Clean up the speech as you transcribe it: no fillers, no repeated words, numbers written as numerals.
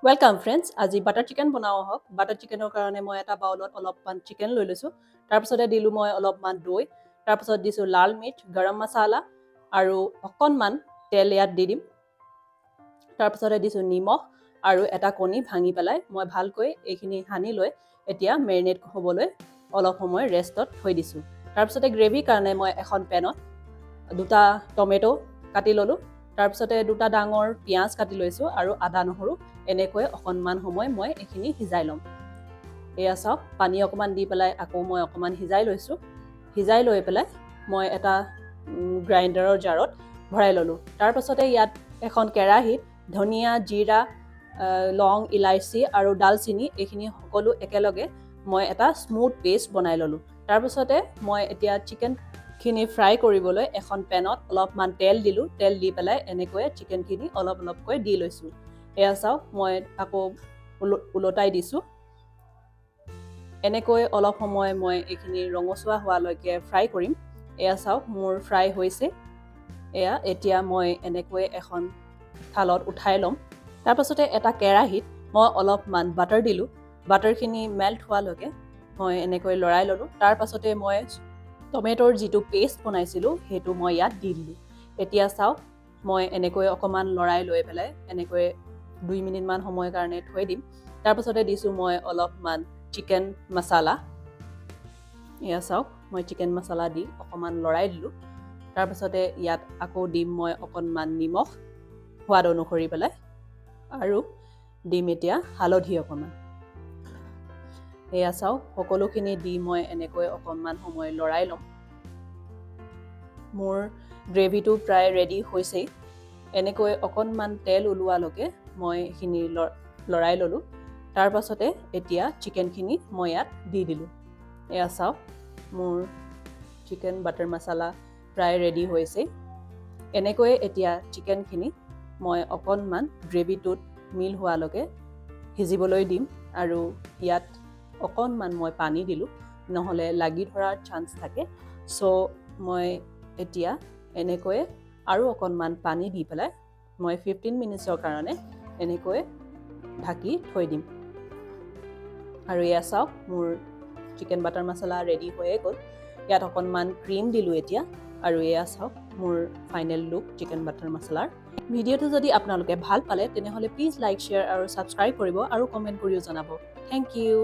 Welcome friends, আজি butter chicken বনাওঁ আহক। বাটাৰ চিকেনৰ কাৰণে মই এটা বাউলত অলপমান চিকেন লৈ লৈছোঁ। তাৰপিছতে দিলোঁ মই অলপমান দৈ। তাৰপিছত দিছোঁ লাল মিৰ্চ, গৰম মছলা আৰু অকণমান তেল ইয়াত দি দিম। তাৰপিছতে দিছোঁ নিমখ আৰু এটা কণী ভাঙি পেলাই মই ভালকৈ এইখিনি সানি লৈ এতিয়া মেৰিনেট হ'বলৈ অলপ সময় ৰেষ্টত থৈ দিছোঁ। তাৰপিছতে গ্ৰেভিৰ কাৰণে মই এখন পেনত দুটা টমেট' কাটি ল'লোঁ। তাৰপিছতে দুটা ডাঙৰ পিঁয়াজ কাটি লৈছোঁ আৰু আদা, নহৰু। এনেকৈ অকণমান সময় মই এইখিনি সিজাই ল'ম। এয়া চাওক, পানী অকণমান দি পেলাই আকৌ মই অকণমান সিজাই লৈছোঁ। সিজাই লৈ পেলাই মই এটা গ্ৰাইণ্ডাৰৰ জাৰত ভৰাই ল'লোঁ। তাৰপাছতে ইয়াত এখন কেৰাহীত ধনিয়া, জিৰা, লং, ইলাচি আৰু ডালচিনি এইখিনি সকলো একেলগে মই এটা স্মুথ পেষ্ট বনাই ল'লোঁ। তাৰপাছতে মই এতিয়া চিকেনখিনি ফ্ৰাই কৰিবলৈ এখন পেনত অলপমান তেল দিলোঁ। তেল দি পেলাই এনেকৈয়ে চিকেনখিনি অলপ অলপকৈ দি লৈছোঁ। এয়া চাওক, মই আকৌ ওলটাই দিছোঁ। এনেকৈ অলপ সময় মই এইখিনি ৰঙচুৱা হোৱালৈকে ফ্ৰাই কৰিম। এয়া চাওক, মোৰ ফ্ৰাই হৈছে। এয়া এতিয়া মই এনেকৈ এখন থালত উঠাই ল'ম। তাৰপাছতে এটা কেৰাহীত মই অলপমান বাটাৰ দিলোঁ। বাটাৰখিনি মেল্ট হোৱালৈকে মই এনেকৈ লৰাই ল'লোঁ। তাৰপাছতে মই টমেট'ৰ যিটো পেষ্ট বনাইছিলোঁ, সেইটো মই ইয়াত দি দিলোঁ। এতিয়া চাওক, মই এনেকৈ অকণমান লৰাই লৈ পেলাই এনেকৈ 2 মিনিটমান সময়ৰ কাৰণে থৈ দিম। তাৰপাছতে দিছোঁ মই অলপমান চিকেন মছলা। এয়া চাওক, মই চিকেন মছলা দি অকণমান লৰাই দিলোঁ। তাৰপাছতে ইয়াত আকৌ দিম মই অকণমান নিমখ সোৱাদ অনুসৰি পেলাই আৰু দিম এতিয়া হালধি অকণমান। এয়া চাওক, সকলোখিনি দি মই এনেকৈ অকণমান সময় লৰাই ল'ম। মোৰ গ্ৰেভিটো প্ৰায় ৰেডি হৈছেই। এনেকৈ অকণমান তেল ওলোৱালৈকে মই এইখিনি লৰাই ল'লোঁ। তাৰপাছতে এতিয়া চিকেনখিনি মই ইয়াত দি দিলোঁ। এয়া চাওক, মোৰ চিকেন বাটাৰ মছলা প্ৰায় ৰেডি হৈছে। এনেকৈয়ে এতিয়া চিকেনখিনি মই অকণমান গ্ৰেভিটোত মিল হোৱালৈকে সিজিবলৈ দিম আৰু ইয়াত অকণমান মই পানী দিলোঁ, নহ'লে লাগি ধৰাৰ চান্স থাকে। চ' মই এতিয়া এনেকৈয়ে আৰু অকণমান পানী দি পেলাই মই 15 মিনিটছৰ কাৰণে এনেকৈ ঢাকি থৈ দিম। আৰু এয়া চাওক, মোৰ চিকেন বাটাৰ মছলা ৰেডি হৈয়ে গ'ল। ইয়াত অকণমান ক্ৰীম দিলোঁ এতিয়া। আৰু এয়া চাওক, মোৰ ফাইনেল লুক চিকেন বাটাৰ মছলাৰ। ভিডিঅ'টো যদি আপোনালোকে ভাল পালে, তেনেহ'লে প্লিজ লাইক, শ্বেয়াৰ আৰু ছাবস্ক্ৰাইব কৰিব আৰু কমেণ্ট কৰিও জনাব। Thank U.